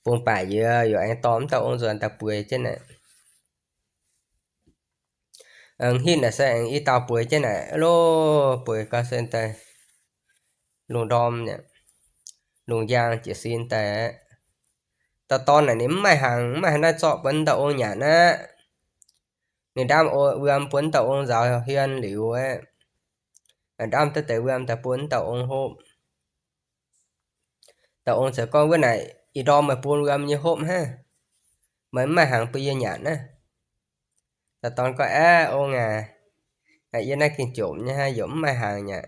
Bungx baac yiex yaac aengx dorh mv dauh ong nzuonx daaih bueix jienv naaic. Aengx hitv naaic se aengx i dauh bueix jienv naaic, loh, bueix gau se daaih lungh ndorm, lungh njang jiez sin daaih aqv. Dauh dorn naaic ninh mv maaih hnaangx, mv maaih haaix naaiv zorqv bun dauh ong nyanc aqv. Ninh ndaamv wuom bun dauh ong nzaaux hien liuz aqv, ndaamv duqv deix wuom daaih bun dauh ong hopv. Dauh ong ziouc gorngv, Wuov naaic ih ndorm meih bun wuom nyei hopv hnangv. Meih mv maaih hnaangx bun yie nyanc aqv. Dauh dorn gorngv, Aav, ong aac, yie naaiv gengh jomc nyei hnangv, yaac mv maaih hnaangx nyanc.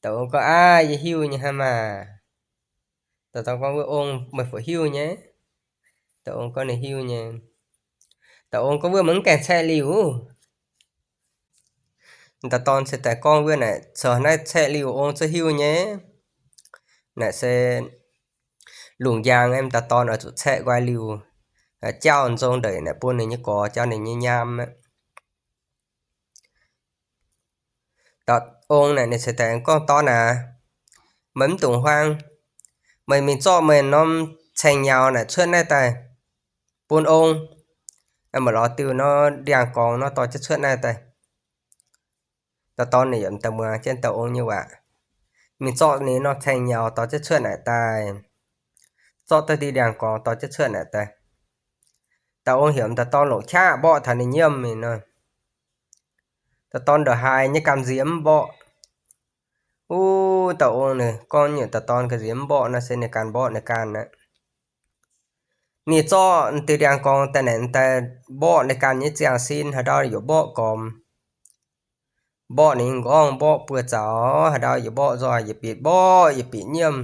Dauh ong gorngv, Aav, yie hiuv nyei hnangv maah! Dauh dorn gorngv, Wuov ong, meih fu hiuv nyei? Dauh ong gorngv ninh hiuv nyei. Dauh ong gorngv, Wuov meih mv gaengh caeqv liuh? Dauh dorn se daaih gorngv, Wuov naaic corc naaiv caeqv liuh ong zuqc hiuv nyei. Naaic se lungh njang, dauh dorn oix zuqc caeqv nqoi liuh, jauv nzong ndeic naaic bun ninh nyei gorx jauv ninh nyei nyaam aqv. Dauh ong naaic ninh se daaih gorngv, Dorn aac, meih mv dungx huaang. Meih mingh zorqv meih norm caeng nyaux naaic cuotv naaiv daaih bun ong. Meih lorz diuh nor ndiangx-gorngx nor dorh jienv cuotv naaiv daaih. Dauh dorn ninh yaac daaih muangx jienv dauh ong nyei waac, mingh zorqv ninh norm caeng nyaux dorh jienv cuotv naaic daaih, zorqv duqv diuh ndiangx-gorngx dorh jienv cuotv naaic daaih. Dauh ong heuc dauh dorn longc qaqv mborqv taux ninh nyiemv mingh nor. Dauh dorn ndongc haaix nyei gamh nziex mv mborqv. Wuov dauh ong ninh gorngv nyungc dauh dorn gamh nziex mv mborqv nor se ninh ganh mborqv ninh ganh aqv. Ninh zorqv diuh ndiangx-gorngx daaih naaic daaih mborqv ninh ganh nyei ziangh sin, haaix ndau yaac mborqv gormx. Mborqv ninh nqorngv, mborqv buoz zaux, haaix ndau yaac mborqv nzoih, yietc bieqc mborqv yietc bieqc nyiemv,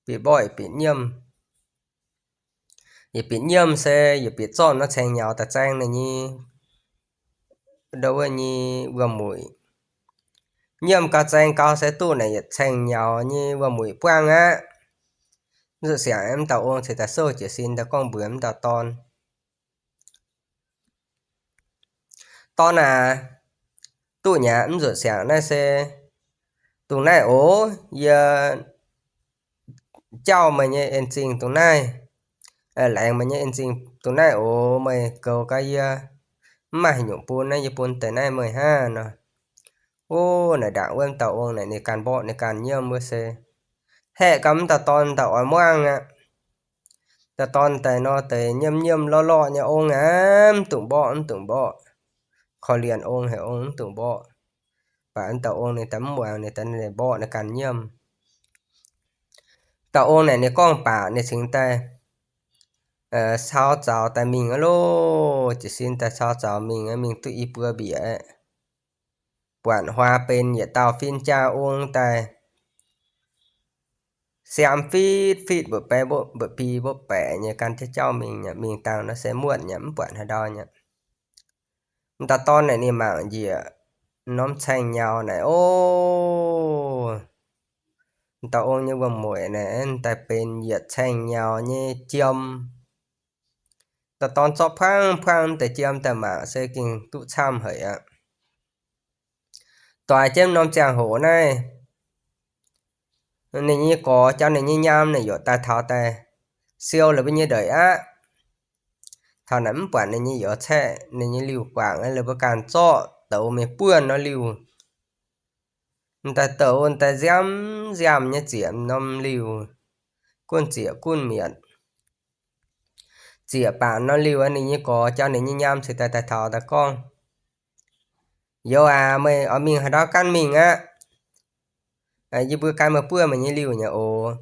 bieqc mborqv yietc bieqc nyiemv. Yietc bieqc nyiemv se yietc bieqc zorqv norm caeng nyaux daaih zaeng ninh nyei, ndo wuov nyei wuom-mueic. Nyiemv gau zaeng gau se duqv naaic yietc caeng nyaux nyei wuom-mueic buangv aqv. Mv zuqc siangx, mv dauh ong ceix daaih souv jiez sin daaih gorngv mbuox mv dauh dorn, Dorn aac, duqv nyei aqv. Mv zuqc siangx, naaiv se dongh naaiv oc. Yie jauv meih nyei en-zingh dongh naaiv, laengz meih nyei en-zingh dongh naaiv oc. Meih goux gau yie, mv maaih haaix nyungc bun, naaiv yie bun deix naaiv meih hnangv nor. Ov, naaic ndaangc wuov dauh ong naaic ninh ganh mborqv ninh ganh nyiemv wuov se haeqv gau mv dauh dorn daaih oix muangv aqv. Dauh dorn daaih nor deix nyiemv nyiemv lorqv lorqv nyei, ong aac, mv dungx mborqv, mv dungx mborqv. Korv-lienh ong haic, ong mv dungx mborqv. Baac mv dauh ong ninh daaih mv muangx, ninh daaih mborqv ninh ganh nyiemv. Dauh ong naaic ninh gorngv baac ninh cingx daaih cau zaux daaih mingh aqv loh. Jiez sin daaih cau zaux mingh, mingh duqv i buo mbiec aeqv, buatc huaax benx yietc dauh fin-jaa ong daaih siaam fitv fitv mba'bi mba'bi mba'baeqc nyei gan jienv jauv mingh aqv. Mingh dangh nor se muotv aqv, mv buatc haaix ndau aqv. M'dauh dorn naaic ninh mangc njiec norm caeng nyaux naaic, o, m'dauh ong nyei wuom-mueic naaic daaih benx yietc caeng nyaux nyei jiem. M'dauh dorn zorqv puangv puangv deix jiem daaih mangc se gengh duqv camv haic aqv. Doix jienv norm ziangh hoc naaiv, ninh nyei gorx jauv ninh nyei nyaam naaic yaac daaih taux daaih siou la'buo nyei ndeic aqv. Taux naaic mv buatc ninh nyei youz caeqv, ninh nyei liuh guangc, la'buo ganh zorqv douz mingh buonv nor liuh. M'daaih douz daaih nziaamv nziaamv nyei ziec norm liuh, gunv ziec gunv mietc. zieqc baanc nor liuz, ninh nyei gorx jauv ninh nyei nyaam cingx daaih daaih taux daaih gorngv, Youz aac, meih oix mingh haaix ndau ganh mingh aqv. Yie mbuo gan meih buov meih nyei liuh nyei oc.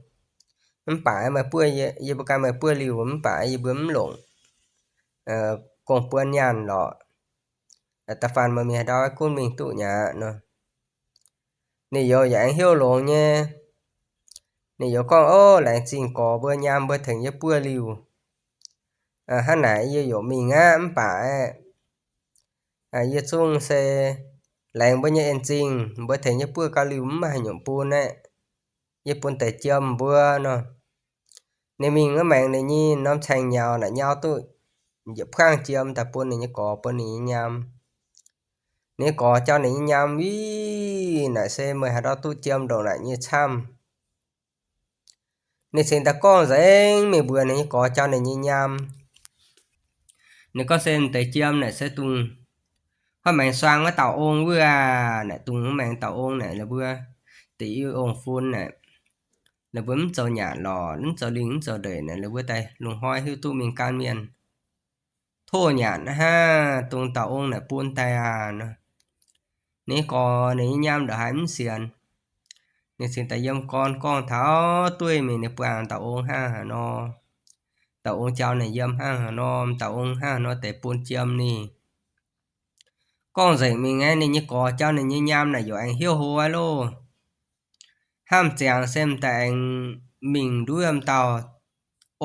Mv baac meih buov, yie mbuo gan meih buov liuh, mv baac yie mbuo mv longc gong-buon nyaanh lorqc. Da'faanh meih mingh haaix ndau gunv mingh duqv nyei aqv nor. Ninh youz yaac aengx hnyouv longx nyei. Ninh youz gorngv, Ov, laengz zingh gorx mbuo nyaam mbuo tengx yie buov liuh. Hnangv naaic yie yaac mingh aqv, mv baac aeqv, yie zungv se laengz mbuo nyei en zingh, mbuo tengx yie buov gau liuh mv maaih haaix nyungc bun aeqv, yie bun deix jiem mbuo nor. Ninh mingh wuov maengx ninh nyei norm caengx nyaux naaic nyau duqv njiec puangv jiem daaih bun ninh nyei gorx bun ninh nyei nyaam. Ninh nyei gorx jauv ninh nyei nyaam, Ih, naaic se meih haaix ndau duqv jiem ndongc naaic nyei camv. Ninh cingx daaih gorngv nzengc mingh mbuox ninh nyei gorx jauv ninh nyei nyaam. Ninh gorngv se deix jiem naaic se dongh hnoi maengx suang wuov dauh ong wuov aac, naaic dongh hnoi maengx dauh ong naaic la'buo deix i ong-fun naaic, la'buo mv zoux nyanc lorqc, mv zoux lingh mv zoux ndeic naaic, la'buo daaih lungh hnoi hiuv duqv mingh gan mienh tov nyanc hnangv, dongh dauh ong naaic bun daaih aac nor. Ninh gorx ninh nyei nyaam ndongc haaix mv sienx. Ninh cingx daaih yiem gorn gorngv taux dueiv mingh ninh buangh dauh ong hnangv haaix nor, dauh ong jauv ninh yiem hnangv haaix nor, dauh ong hnangv haaix nor deix bun jiem ninh. Gorngv nzengc mingh aeqv, ninh nyei gorx jauv ninh nyei nyaam naaic yaac aengx hnyouv hlo aqv loh. Hnamv ziangx se m'daaih aengx mingh nduov m'dauh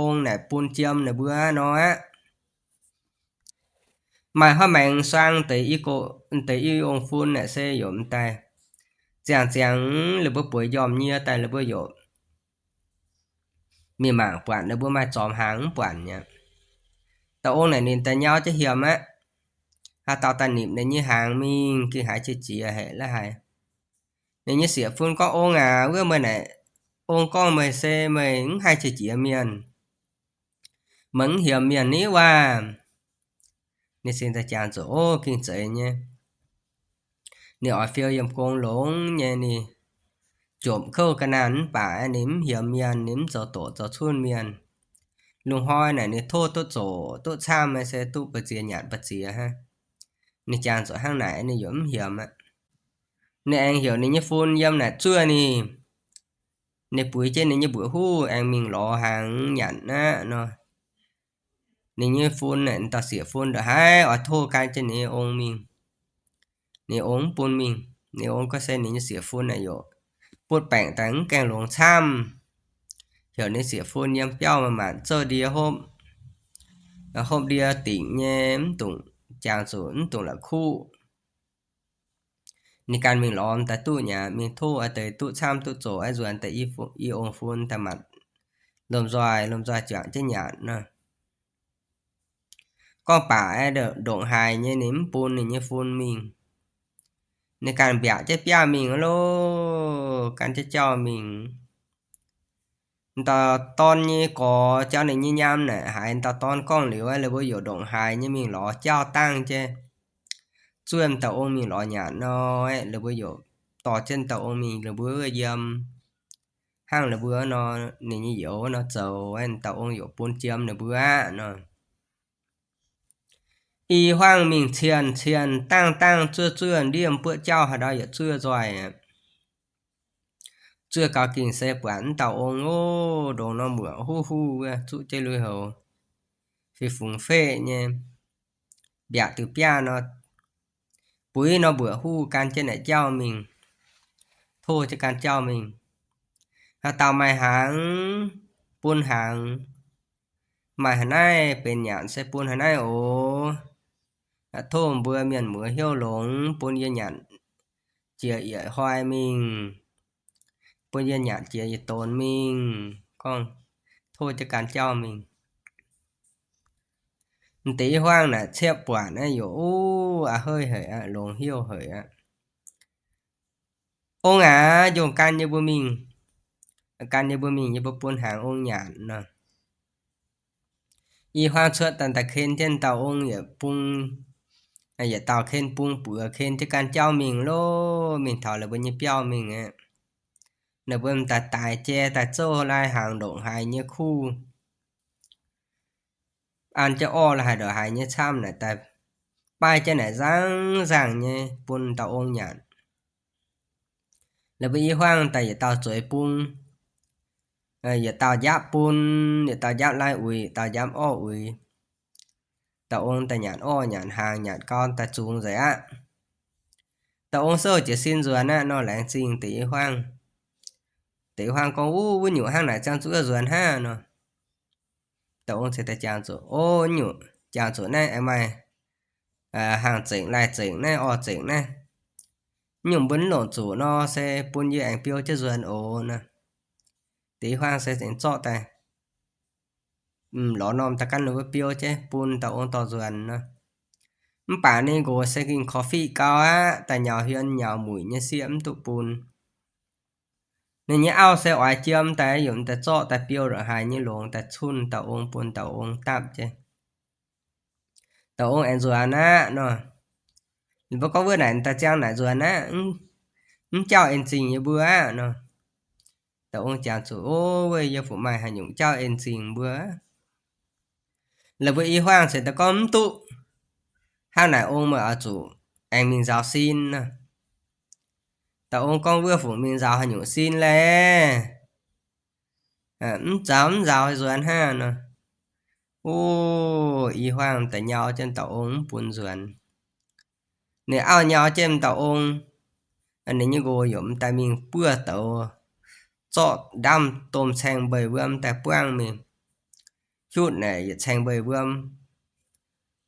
ong naaic bun jiem ninh mbuo nor aqv. Maaih hnoi maengx suang deix i, deix i ong-fun naaic se yaac m'daaih ziangh ziangx la'buo bueix njormh nyie daaih la'buo yaac mingh mangc buatc la'buo maaih zormx hnaangx mv buatc nyei. Dauh ong naaic ninh daaih nyau jienv hiemx aqv. Haaix dauh daaih nipc ninh nyei hnaangx mingh gengh haiz qiex jiez haic la'haiz. Ninh nyei sieqv-fun gorngv, Ong aac, wuov meih naaic, ong gorngv meih se meih mv haih qiex jiez mienh, meih mv hiemx mienh ni waac. Ninh cingx daaih jangx zuqc, Ov, gengh zeiz nyei. Ninh oix fiou yiem gong longx nyei, ninh jomc kouv ga'naanh mv baac ninh mv hiemx mienh, ninh mv zoux doqc zoux cunv mienh. Lungh hnoi naaic ninh tov duqv zoqc duqv camv se duqv mbu'ziex nyanc mbu'ziex hnangv. Ninh jangx zuqc hnangv naaic ninh yaac mv hiemx aqv. Ninh aengx heuc ninh nyei fun yiem naaic zuov ninh. Ninh buix jienv ninh nyei mbuoqc huv aengx mingh lorz hnaangx nyanc aqv nor. Ninh nyei fun naaic, dauh sieqv-fun ndongc haaix oix tov gan jienv ninh nyei ong mingh. Ninh ong mv bun mingh. Ninh ong gorngv se ninh nyei sieqv-fun naaic yaac butv baengc daaih mv gaengh longx camv. Heuc ninh sieqv-fun yiem biauv maanc maanc zouv ndie hopv, hopv ndie dingc nyei, mv dungx jangx zuqc, mv dungx la'kuqv. Ninh ganh mingh lorz daaih duqv nyei, mingh tov deix duqv camv duqv zoqc, nzuonx deix i ong-fun daaih maanc lomh nzoih lomh nzoih juangc jienv nyanc nor. Gorngv baac ndongc haaix nyei ninh mv bun ninh nyei fun mingh. Ninh ganh mbiaauc jienv biaav mingh loh, gan jienv jauv mingh. Dauh dorn nyei gorx jauv ninh nyei nyaam naaic haiz dauh dorn gorngv liuz, la'buo yaac ndongc haaix nyei mingh lorz jauv dangh jienv zuov dauh ong mingh lorz nyanc nor, la'buo yaac dorh jienv dauh ong mingh la'buo yiem. Hnangv la'buo nor, ninh nyei youz nor zoux, dauh ong yaac bun jiem ninh mbuo aqv nor. I hmuangv mingh cien cien dangh dangh zuov zuov ndiev buoqv jauv haaix ndau yaac zuov nzoih. Zuov gaux gingh se buatc mv dauh ong oc, ndongc nor muoqc huv huv wuov, zuqv jienv lui-houx, fih fungx feqv nyei, mbiaauc diuh biaav nor, buix nor mbuoqc huv gan jienv naaic jauv mingh, tov jienv gan jauv mingh. Haaix dauh maaih hnaangx, bun hnaangx. Maaih haaix naaiv benx nyanc se bun haaix naaiv oc. Tov mbuo mienh muoz hnyouv longx, bun yie nyanc jiex yietc hnoi mingh, bun yie nyanc jiex yietc donx mingh. Gorngv tov jienv gan jauv mingh. M'deix i hmuangv naaic ciepv buatc naaiv yaac uv a'heiv haic aqv, longx hnyouv haic aqv. Ong aac, njongc gan yie mbuo mingh. Gan yie mbuo mingh, yie mbuo bun hnaangx ong nyanc nor. I hmuangv cuotv daaih, daaih ken jienv dauh ong yietc bung, yietc dauh ken bung buoz, ken jienv gan jauv mingh loh, mingh taux la'buo nyei biauv mingh aqv. Ninh mbuo m'daaih daix jai daaih zouv lai hnaangx ndongc haaix nyei kuv. an jienv orv la'haaix ndongc haaix nyei camv naaic daaih, baaih jienv naaic nzangv nzangh nyei bun dauh ong nyanc. La'buo i hmuangv daaih yietc dauh zueiz bung, yietc dauh njaapv bun, yietc dauh njaapv lai uix, yietc dauh njaapv orv uix. Dauh ong daaih nyanc orv nyanc hnaangx nyanc gau daaih zungx nzengc aqv. Dauh ong souv jiez sin nzuonx aqv nor, laengz zingh deix i hmuangv. Deix i hmuangv gorngv, Wuov, wuov nyungc hnangv naaic ziangh zuqc nzuonx hnangv nor. Dauh ong ziouc daaih jangx zuqc, O, nyungc jangx zuqc naaiv aengx maaih hnaangx zengc, lai zengc naaiv, orv zengc naaiv. Nyungc mbuo mv longc zuqc nor, se bun yie aengx biou jienv nzuonx oc nor. Deix i hmuangv se aengx zorqv daaih lorz norm daaih gan ninh mbuo biou jienv bun dauh ong dorh nzuonx nor. Mv baac ninh nqox se gengh korv-fiqv gau aqv, daaih nyaux hmien nyaux muic nyei sieqv mv duqv bun. Ninh nyei auv se oix jiem daaih, yaac daaih zorqv daaih biou ndongc haaix nyei longx daaih cunh dauh ong bun dauh ong dapv jienv. Dauh ong aengx nzuonx aqv nor. Ninh mbuo gorngv, Wuov naaic daaih ziangh naaic nzuonx aqv, mv jauv en zingh yie mbuo aqv nor. Dauh ong jangx zuqc, O, wuov yie fungc maaih haaix nyungc jauv en zingh mbuo. La'buo i hmuangv ziouc daaih gorngv, Mv duqv. Hnangv naaic ong meih oix zuqc aengx mingh nzaaux sin nor. Dauh ong gorngv, Wuov fungc mingh nzaaux haaix nyungc sin laeh? Mv nzaaux, mv nzaaux nzuonx hnangv nor. O, i hmuangv daaih nyau jienv dauh ong mv bun nzuonx. Ninh auv nyau jienv dauh ong, ninh nyei nqox yaac m'daaih mingh buov douz, zorqv ndaamv-domh caeng mbeix wuom daaih buangv mingh. Hiuv naaic yietc caeng mbeix wuom,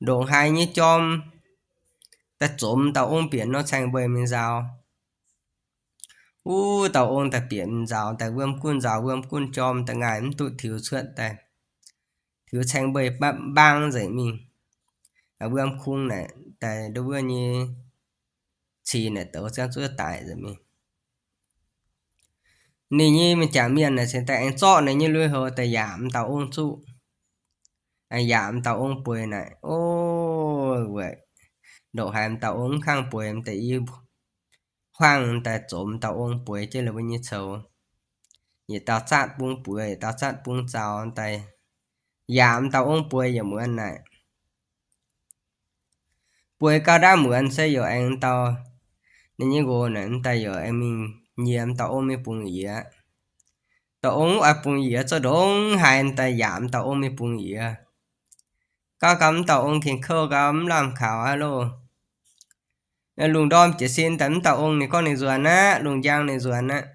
ndongc haaix nyei jorm daaih zomx dauh ong bieqc norm caeng mbeix mingh nzaaux. Wuov dauh ong daaih bieqc mingh nzaaux daaih, wuom gunv nzaaux wuom gunv jorm daaih, ngaih mv duqv tiux cuotv daaih. Tiux caeng mbeix mbaang nzengc mingh. Wuom kung naaic daaih nduov wuov nyei cih naaic douz ziangv zuov daic nzengc mingh. Ninh nyei m'jangc mienh naaic cingx daaih aengx zorqv ninh nyei lui-houx daaih yaac m'dauh ong zuqv. Aengx yaac m'dauh ong bueix naaic, o, weic ndongc haaix m'dauh ong mv kangv bueix, m'daaih i hmuangv daaih zoux m'dauh ong bueix jienv la'buo nyei coux. Yietc dauh zatv bung bueix, yietc dauh zatv bung zaux daaih, yaac m'dauh ong bueix yietc muonz naaic. Bueix gau ndaamv muonz se yaac aengx dauh, ninh nyei nqox naaic m'daaih yaac aengx mingh nyiex m'dauh ong mingh bungx-yiex. Dauh ong mv oix bungx-yiex, zoux ndongc haaix m'daaih yaac m'dauh ong mingh bungx-yiex. Gauv gau m'dauh ong gengh kouv gau mv lamh kaux aqv loh. Lungh ndorm jiez sin daaih m'dauh ong ninh gorngv ninh nzuonx aqv, lungh njang ninh nzuonx aqv.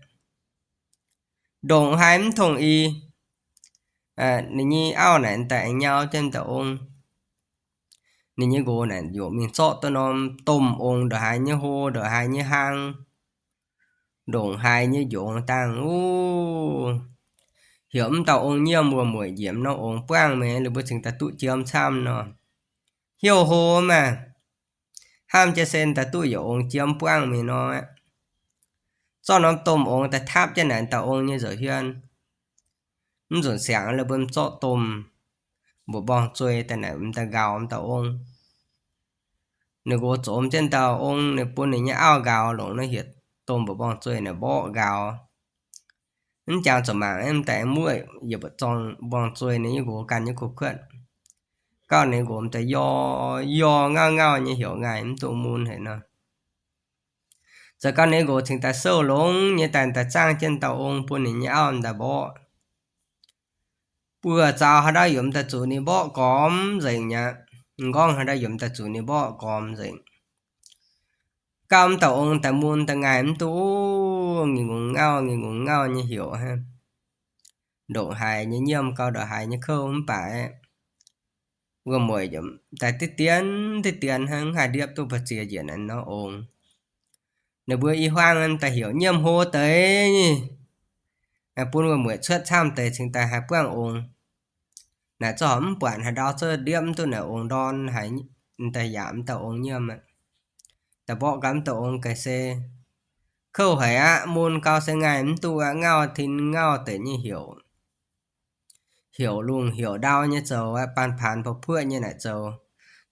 Ndongc haaix mv tongh i, ninh nyei auv naaic m'daaih aengx nyau jienv m'dauh ong. Ninh nyei nqox naaic yaac mingh zorqv duqv norm domh ong ndongc haaix nyei hlo, ndongc haaix nyei hlang, ndongc haaix nyei njongx dangh wuov, heuc m'dauh ong nyiemv wuom-mueic njiec norm ong buangv mingh, ninh mbuo cingx daaih duqv jiem camv nor. Heuc hlo maah! Hnamv jienv se daaih duqv yietc ong jiem buangv mingh nor aqv. Zorqv norm domh ong daaih tapv jienv naaic dauh ong nyei nza'hmien. Mv nzunc siangx la'buo zorqv domh mba'mborng zuei daaih naaic m'daaih nqaaux m'dauh ong. Ninh nqox zomx jienv dauh ong, ninh bun ninh nyei auv nqaaux longc naaiv hietc domh mba'mborng zuei naaic mborqv nqaaux. Mv jangx zuqc mangc m'daaih aengx muoqv yietc buoqc zorng mborng zuei ninh nyei nqox ganh nyei kuv kuotv. Gauh ninh nqox m'daaih yor yor ngauv ngauv nyei heuc ngaih mv duqv mun haic nor. Zoux gau ninh nqox cingx daaih souv longx nyei daaih, daaih zaangv jienv dauh ong bun ninh nyei auv m'daaih mborqv. Buoz-zaux haaix ndau yaac m'daaih zuqc ninh mborqv gormx nzengc mi'aqv. M'nqorngv haaix ndau yaac m'daaih zuqc ninh mborqv gormx nzengc. Gauh m'dauh ong daaih mun daaih ngaih mv duqv, ngingh ngongh ngauv ngingh ngongh ngauv nyei heuc hnangv. Ndongc haaix nyei nyiemv gauh ndongc haaix nyei kouv mv baac aeqv, wuom-mueic daaih diqv dien diqv dien hnangv, mv haih ndiepv duqv mbu'ziex njiec naaiv norm ong. Ninh mbuo i hmuangv daaih heuc nyiemv hlo deix, bun wuom-mueic cuotv camv deix cingx daaih haih buangv ong. Naaic zungv horpc mv buatc haaix ndau zungv ndiepv mv duqv naaic ong ndorn haic, daaih yaac m'dauh ong nyiemv aqv. Daaih mborqv gau m'dauh ong ga'sie. Kouv haic aqv, mun gau se ngaih mv duqv aqv, ngauv tin ngauv deix nyei heuc. Heuc lungh heuc ndau nyei zoux aqv, baan paanx puoqv puoqv nyei naaic zoux.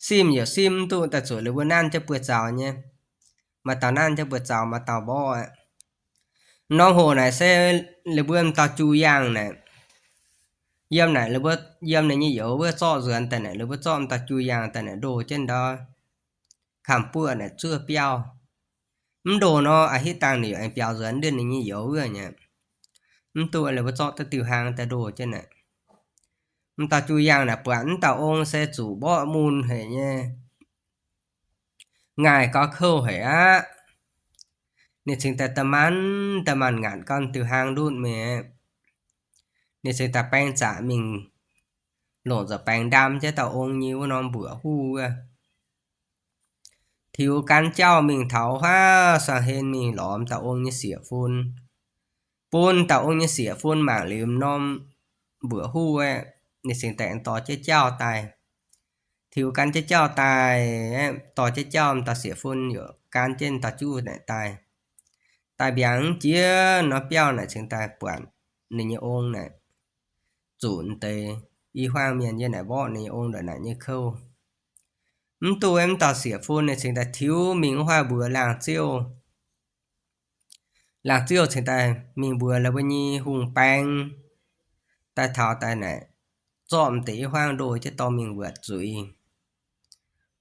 Simv yaac simv mv duqv, daaih zuqc liuz mbuo nanv jienv buoz-zaux nyei. Maaih dauh nanv jienv buoz-zaux, maaih dauh mborqv aqv. Norm hoc naaic se liuz mbuo m'dauh ju yangh naaic, Yiem naaic, yiem ninh nyei youz wuov zorqv nzuonx daaih naaic, ninh mbuo zorqv m'dauh ju yaangh daaih naaic ndoh jienv ndau kamv buoqv naaic zuov biauv. Mv ndoh nor, a'hitv dangh ninh yaac aengx biaux nzuonx ndiev ninh nyei youz wuov nyei. Mv duqv, ninh mbuo zorqv duqv diuh hlang daaih ndoh jienv naaic. M'dauh ju yaangh naaic buatc m'dauh ong se zuqc mborqv mun haic nyei, ngaih gauh kouv haic aqv. Ninh cingx daaih da'maanc da'maanc ngaatc gau diuh hlang ndutv mingh. Ninh cingx daaih baeng zaqc mingh longc nza'baengx ndaam jienv dauh ong nyei wuov norm mbuoqc huv wuov, tiux gan jauv mingh taux huaav suangx hlen mingh lorz dauh ong nyei sieqv-fun, bun dauh ong nyei sieqv-fun mangc liuz norm mbuoqc huv aeqv, ninh cingx daaih dorh jienv jauv daaih. Tiux gan jienv jauv daaih, dorh jienv jauv, dauh sieqv-fun yaac gan jienv dauh juv naaic daaih. Daaih mbiaangx jiex norm biauv naaic cingx daaih buatc ninh nyei ong naaic zuqc deix i hmuangv mienh yiem naaic mborqv ninh nyei ong ndongc naaic nyei kouv. Mv duqv, m'dauh sieqv-fun ninh cingx daaih tiux mingh wuov huaav mbuox laangh ziouv. Laangh ziouv cingx daaih mingh mbuox la'buo nyei hungh baeng daaih taux daaih naaic, zorqv m'deix i hmuangv ndoh jienv dorh mingh wuotc zuiz.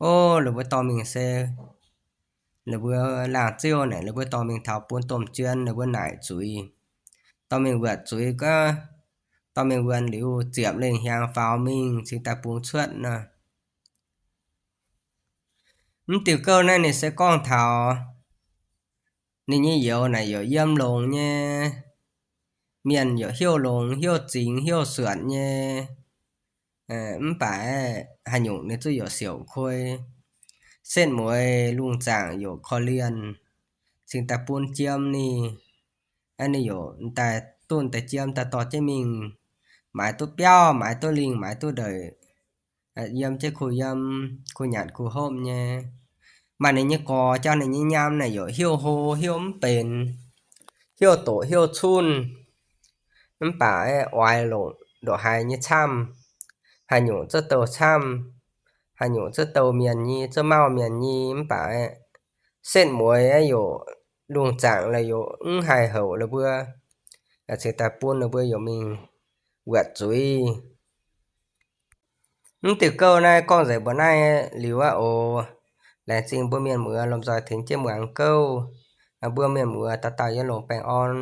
O, la'buo dorh mingh se, la'buo laangh ziouv naaic, la'buo dorh mingh taux bun domh juon la'buo naaic zuiz. Dorh mingh wuotc zuiz gaax, dorh mingh wuonx liuz ziepc lengh hnyangx faaux mingh cingx daaih bungx cuotv nor. Mv diuh gouv naaiv ninh se gorngv taux ninh nyei youz naaic yaac yiem longx nyei, mienh yaac hnyouv longx, hnyouv zingx, hnyouv suonc nyei. Mv baac haaix nyungc ninh zuqc yaac siouc koi. Setv mueiz lungh zaangc yaac korv-lienh, cingx daaih bun jiem ninh. Ninh yaac daaih dunh deix jiem daaih dorh jienv mingh, maaiz duqv biauv, maaiz duqv lingh, maaiz duqv ndeic, yiem jienv kuh yiem, kuh nyanc kuh hopv nyei. Maaih ninh nyei gorx jauv ninh nyei nyaam naaic yaac hnyouv hlo, hnyouv mv benx, hnyouv doqc hnyouv cunh. Mv baac oix longc ndongc haaix nyei camv, haaix nyungc zuqc douh camv, haaix nyungc zuqc douh mienh nyei, zuqc mauv mienh nyei. Mv baac setv mueiz yaac lungh zaangc la'yaac mv haih houc la'buo, cingx daaih bun la'buo yaac mingh wuotc zuiz. Mv diuh gouv naaiv gorngv nzengc mbuo naaiv liuz aqv oc. Laengz zingh mbuo mienh muoz lomh nzoih tengx jienv muangx gouv. Mbuo mienh muoz dauh dauh yiem longx baengh orn.